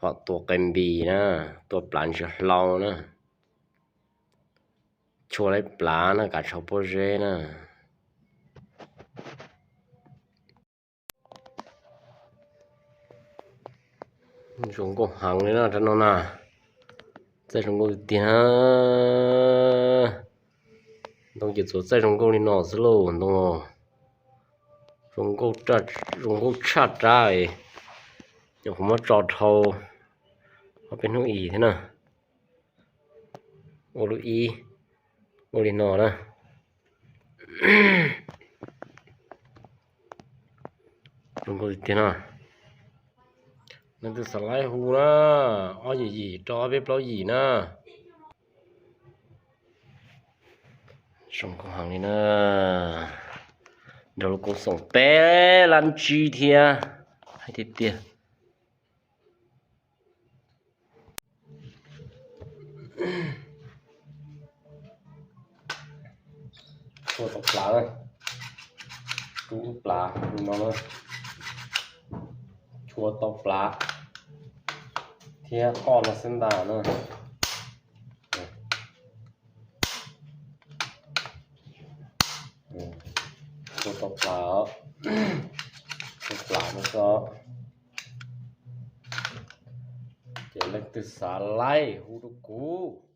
Hom tua qe npis na, tua plav ntsis hlau na. Chua laib plav na, kav tsho pob zeb na. Zoo nkauj heev li na rab no na. Txaij zoo nkauj tiag tiag na. Ntoo ces txuas txaij zoo nkauj li no xwb lauj ntoo. Zoo nkauj tshaj rab. Nyuam qhuav muab tso dhau ob peb hnub ib thiab na. Ua lub ib, ua li no na. Zoo nkauj tiag tiag no. Leej twg xav laib hu na, ob yim yim rau ob peb plaub yim na. Zoo nkauj heev li na. Nrog lub koob xoom peb lab tsib thiab. Hais tiag tiag. Chua tau plav, rub plav no, chua tau plav thiab qoj no xwb ntag na. Chua tau plav, chua plav no xwb. Ces leej twg xav laib hu rau kuv.